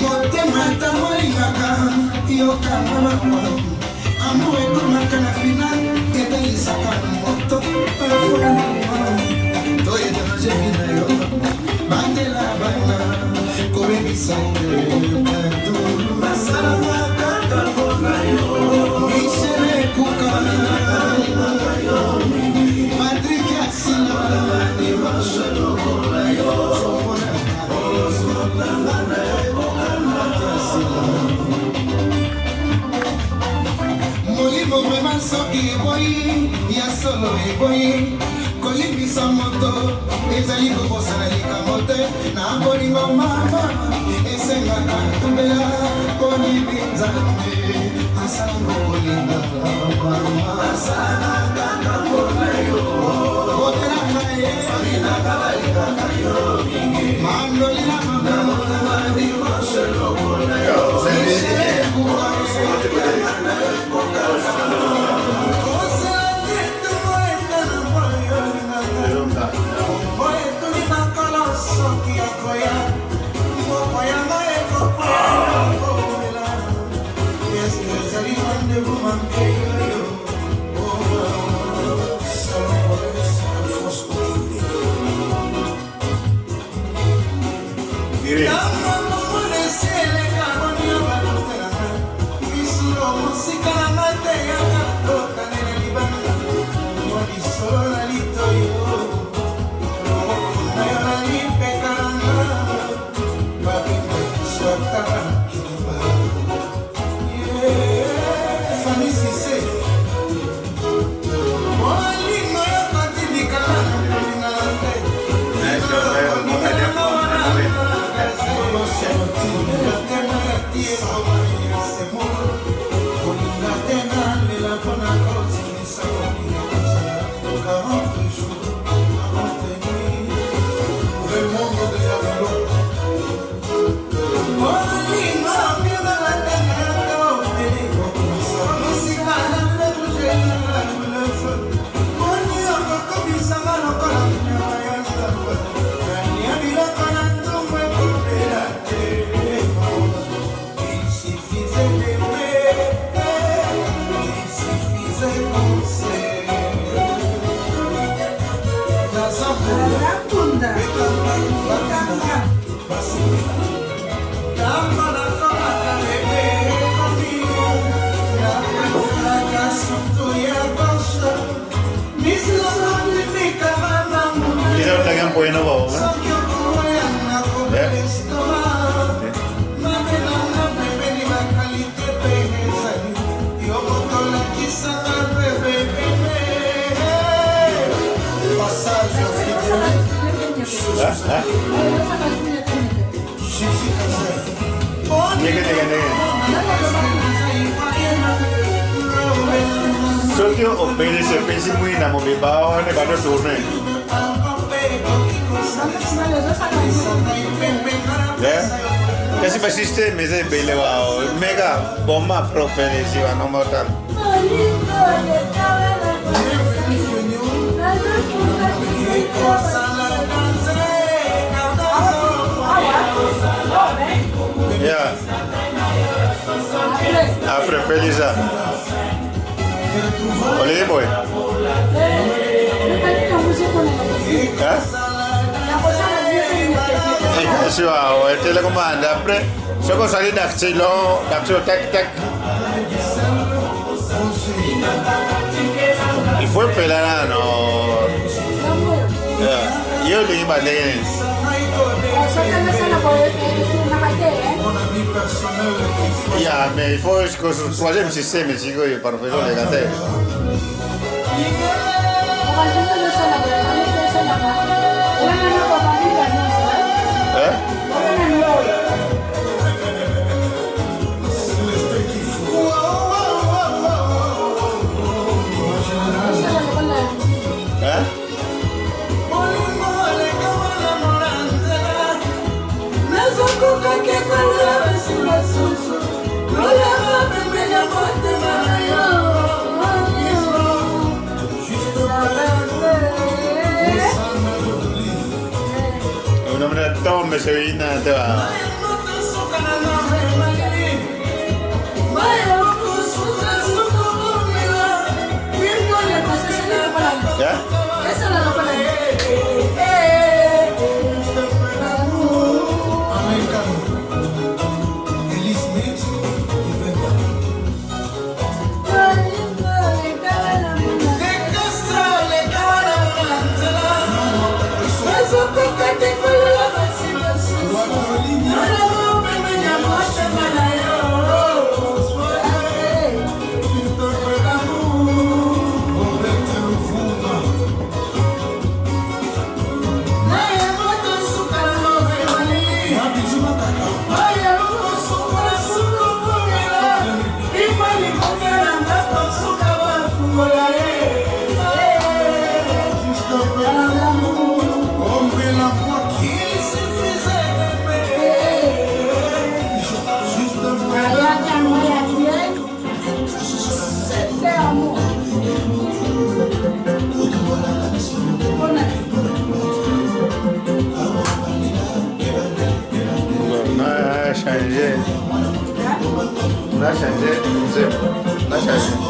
Motema ntango alingaka yokanga mawa, amour ekomaka na final, ebelisaka moto. Toyedange vi na yo, batela bana, kobebisa te. Basalaka kaka mpona yo. Michel Ekuka, Patrik Asila. Molimo vraimen soki eboyi ya solo, eboyi kolimbisa moto, ezali kobosana likambo te. Na bolingo mama esengaka tubela poni Nzambe asalango kolinga mama asalaka mpona yo otelaka ye mandolina mama. Soki opelisi, opesi mwina mobimba wana ebanda tourne. Kasi basysteme eza ebele wa mega boma propelisi wana motala. Yeah. Après pelisa. Olingi boye? Hein? Kasi wa télécommande après soki osali dactylo, dactylo tak tak, il faut epela nano. Yeah. Yo olingi bandenge nini? Ya, mais il faut que troisième système sikoyo parfait oleka te. Eh? Eh? Tombe sevina te va. Ya? On a changé. On a changé.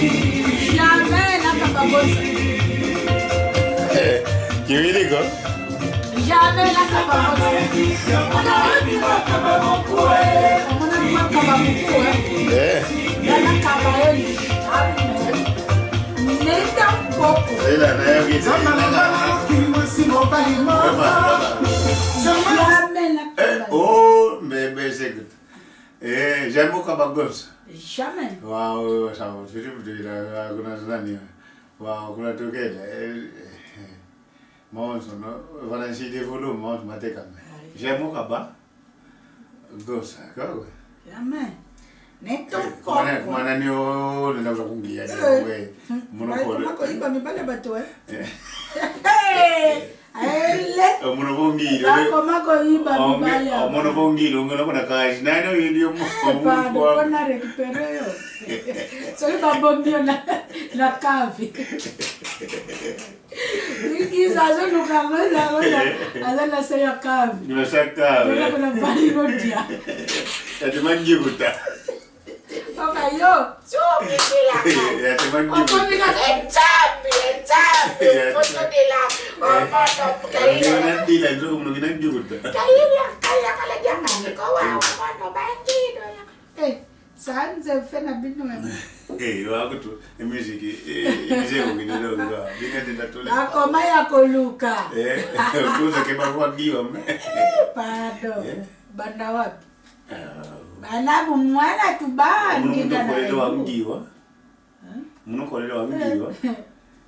Jamais nakabakosa. Kiwiliko? Jamais nakabakosa. Omona makaba moku, Eh. Nakaba yo. Neta poko. Ela nayoki te. Jamais Eh, nakaba. oh, mbebe sekut. Eh, jamais kabagosa. Jamais. Wow, sawa, sisi mtu kuna nani? Wow, kuna tukela. Monso no, vanashidi volume monso mateka. Jamais kaba gosa, kawe. Jamais. Neta Kumana poko. kumana ni o nenda kuzakungia Eh. we. Monopole. Koyiba mibale bato eh. Ele. Monopongile. Bakoma koyiba mibale. ya bato. Monopongile ungena kuna kazi. Nani oyo Pardon, mpona récupéré yo soki babombi yo na cave ikisa azoluka yango aza na se ya cave Nginasaka. kuna valinodia Ati manjikuta. oka yo somisilaka Ati manjikuta. okomikaka entambi entambi fotodila omono Nginandila nzo nginanjikuta. sanze fe na bino Eh, wakutu music eh nginelo nga. Bingatenda tole. akoma ya koluka Eh, kuza ke bakwagiwa. Pardon. Eh. Banda wapi? Bana bumwana tubandika na Munokolelo ebu. wangiwa. Munokolelo wangiwa.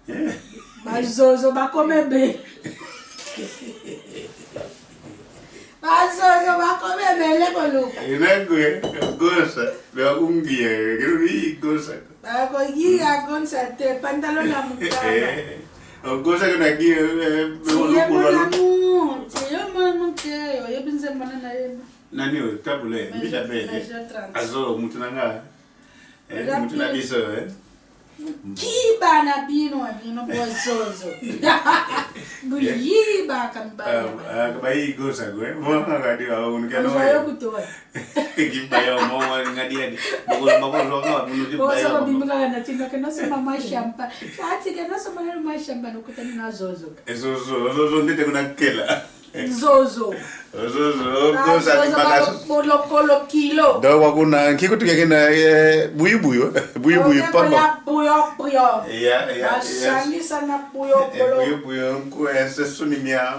Eh. Bazozo bakoma ebele. Bazozo bakoma ebele koluka. Inagwe gosa bewakungia kiruri gosa. Bakoyiya konsa te pantalon na mukaba. Eh. Gosa kuna gie Tiye mona mu, tiye mona mu te, oyebi nzembo na nayeba. Nani oyo tabule mbila bele. Major 30. Azo mutu nanga. Eh, Oza mutu na pire. biso eh. Kiba na bino bino bozozo. Buyibaka mibale. Ah, kabayi gosa gwe. Mwa ngadi wa unkano. Ozwa yo kutoa. Kibaya mo ngadi adi. Boko boko zonga munu kibaya. Oza kobimikaka na tina ke nosoma mashamba. Ati ke nosoma nalo mashamba nokutani na zozo. Ezozo, zozo ndete kuna kela. Zozo. Zozo gosa kibaka. Bolokolo kilo. Do wakuna nkikutuka kena buyu buyu buyu buyu pamba. Buyo buyo. Ya ya. Basangisa na buyo Buyu buyo. buyu nkuese suni mia.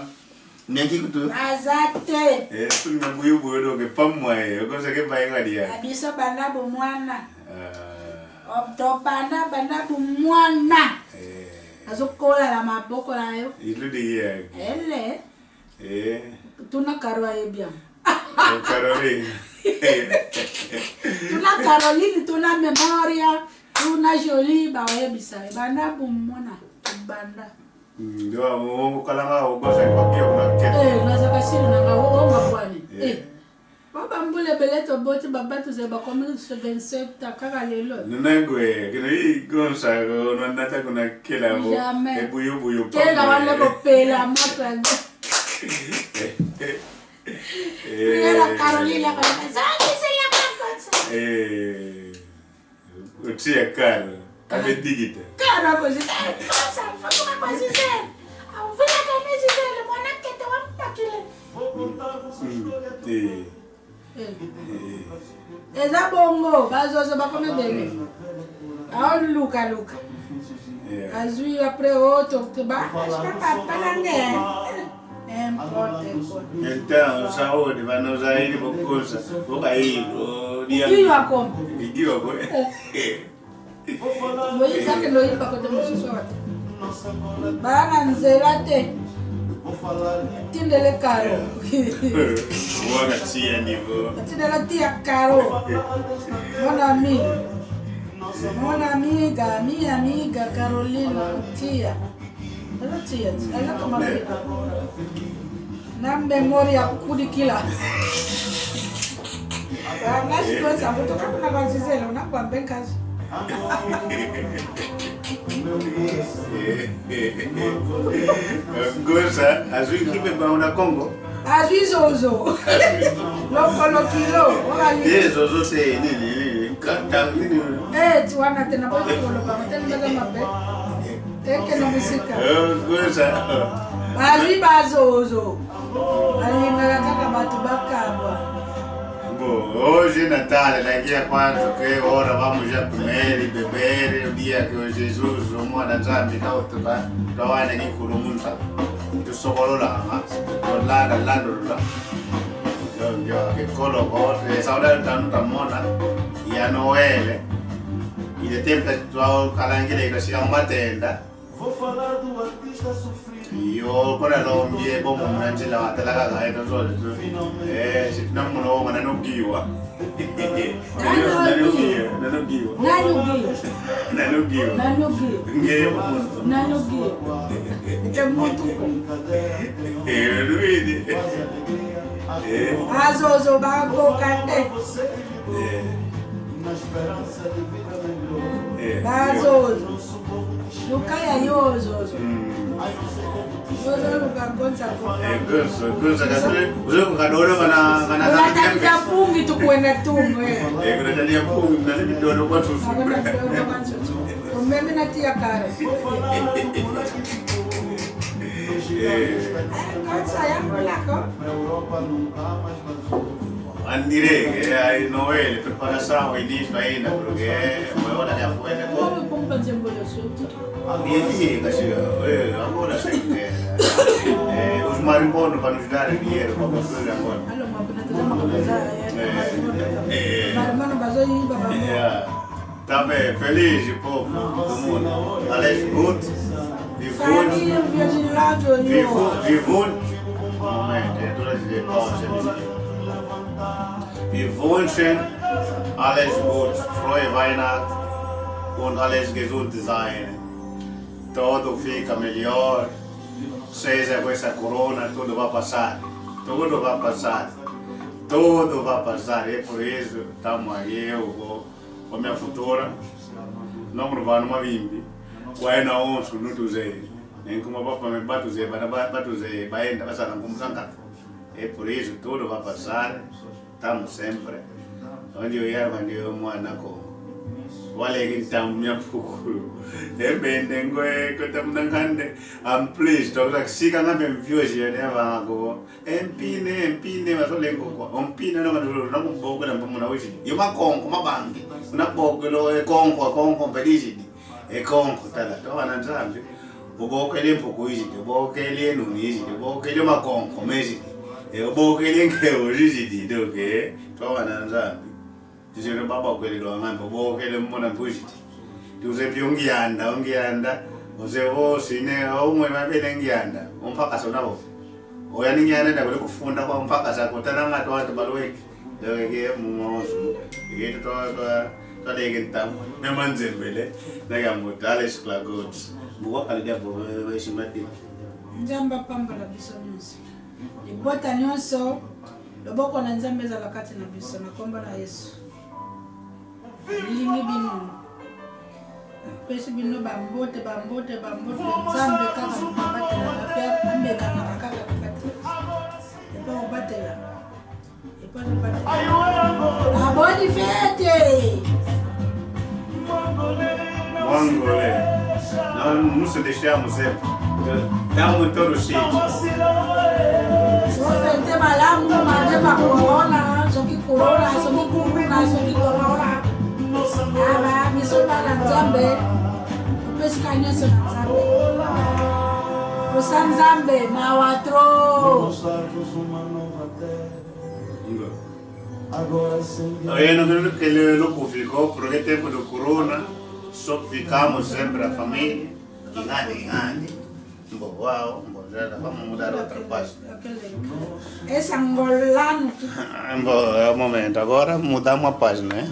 Mia nkikutu. Aza te. Eh suni mia buyu buyu do ke pamwa e. Gosa ke bayi ngadi ya. Biso banda bomwana. Ah. Tobanda banda bomwana. Eh. Azokola na maboko na yo. Iludi ya. Ele. Eh. Tuna karo ayebi yango. Karoli. Tuna Caroline, tuna Memoria, tuna Jolie baoyebisa ye banda bomona tobanda. Ndo mo kalanga gosa kwa kuna kela. Eh, nazaka sili nanga omabwani. Eh. Eh. Babambula ebele toboti babatuze bakomi 27 kaka lelo. Nangwe, kena hii gonsa no nata kuna kela mo. Jamais. E buyu buyu Kela wana kopela moto yango. Kela Caroline akoleka Eh. Utia karo. Abe digita. Karo kozisa. Kosa, fokuka kozisa. Awuvela kanezizele mwana kete wampakile. Eh. Eh. Eza bongo bazozo bakoma ebele. Aolukaluka. Eh. Azwi après oyo papa nange. N'importe quoi. Então, saúde, vai nos aí, vou coisa. Vou cair. Iwa kombe. Igiwa ko. Boyikake loyiba kote mosusu awa te. Baa na nzela te. Tindele karo. Waka tia niveau. Tindele tia karo. Mon ami. Mon amiga, minha amiga Carolina, tia. Ela tia, ela toma Na memória kudikila. Ngasikosa kutoka kuna kwazizela unakwambe nkazi. Gosa azwi kipe bango na Congo. Azwi zozo. Lokolo kilo. Te zozo te nini nini kata nini. Eh ti wana te na boyi koloba te nbaza mabe. Ekende mosika. Gosa. Bazwi bazozo. Balingaka kaka bato bakabwa. Bom, hoje é Natal, daqui a quanto que hora vamos já comer e beber, o dia que o Jesus, o mwana Nzambi, tawana kikhulumunsa tusokololanga tolanda landolola ke saudade tanu tamona ya Noele ile tempo twakalangile ikashika mumatenda yo kona lombie bomo munanjila watelaka kae tozole eh sitinamuno wonga nanogiwa nanogiwa nanogiwa Nanogiwa. nanogiwa Nanogiwa. ngeyo muntu Nanogiwa. Ete muntu. eh luidi eh Azozo bakoka te. eh eh Bazozo. Luka ya yo zozo. Zozo luka gonza ko. eh gosa gosa kasule uzo kadoro kana kana Unataka pungi tukuenda tumwe. eh kuna tania pungi na lidodo kwa tusu Umeme natia kare. eh Kansa yango lako. Andire, que hay Noel, preparação, início ainda, porque foi hora de afuera. Como pompa nzembo yosuto. E aí, agora sei que os marimbondos para nos dar dinheiro para construir agora. Alo mabuna tazama kabaza. Marimano bazoyiba bango. Yeah. Tá bem, feliz, povo do mundo. Alles gut, vivunt, Famille viagilato yo. vivunt. Moment, é duas de pausa. Wir wünschen alles gut, frohe Weihnachten und alles gesund sein. Todo fica melhor, seja com essa corona, tudo vai passar. Tudo vai passar. Tudo vai passar. É por isso estamos aí, eu vou com a minha futura. Não vai numa vimbi. Waena onso nutuze. Nem como papa me batuze, batuze, baenda, passar como sanga. É por isso tudo vai passar. Estamos sempre. Onde eu ia, onde eu mwana ko. Wale kintamu myapukulu. Embende ngwe kotamnankande. I'm pleased. Tokusika ngambe mvyoshi yene vango. Empine empine masolengo kwa. Ompine no ngalo nakuboko na mbona wishi. Yomakonko mabangi. Unaboko lo ekonko konko mpelishidi. Ekonko tala towana nzambi. Ubokele mpuku izidi, ubokele nuni izidi, ubokele makonko mezidi. Ubokele nkewo izidi doke. Towana nzambi. Tizero baba kwelelwa ngambe ubokele mbona mpuziti. Tuze ungiyanda ungiyanda uze sine umwe mabele ngiyanda umphaka sonabo. Oyani ngiyanda ndakule kufunda kwa umphaka sakho tananga twatu balweki. Doke mumaozu. Yetu twa twa leke ntamu nemanzembele nakamudala siklagot. Buwa kalida bo shimati. Nzambe apambola biso nyonso. Libota nyonso loboko na Nzambe ezala kati na biso na nkombo na Yesu. Lingi bino. Pesi bino bambote bambote bambote Nzambe kaka kobatela mpe amekanaka kaka kobatela. Epa kobatela. Epa kobatela. Aboni fete! Wangole. Nós não se deixamos sempre. Estamos todos sítios. Sofete malamu mate ba corona, soki corona, soki corona, soki corona. Aba biso bana Nzambe. Opesika nyonso na Nzambe. Kosa Nzambe mawa trop. Eu não creio que ele não ficou, porque tempo do corona, só ficamos sempre a família, ingane, ingane. Uau, já vamos mudar outra página. Esse angolano. Bom, é o momento, agora mudamos a página, né?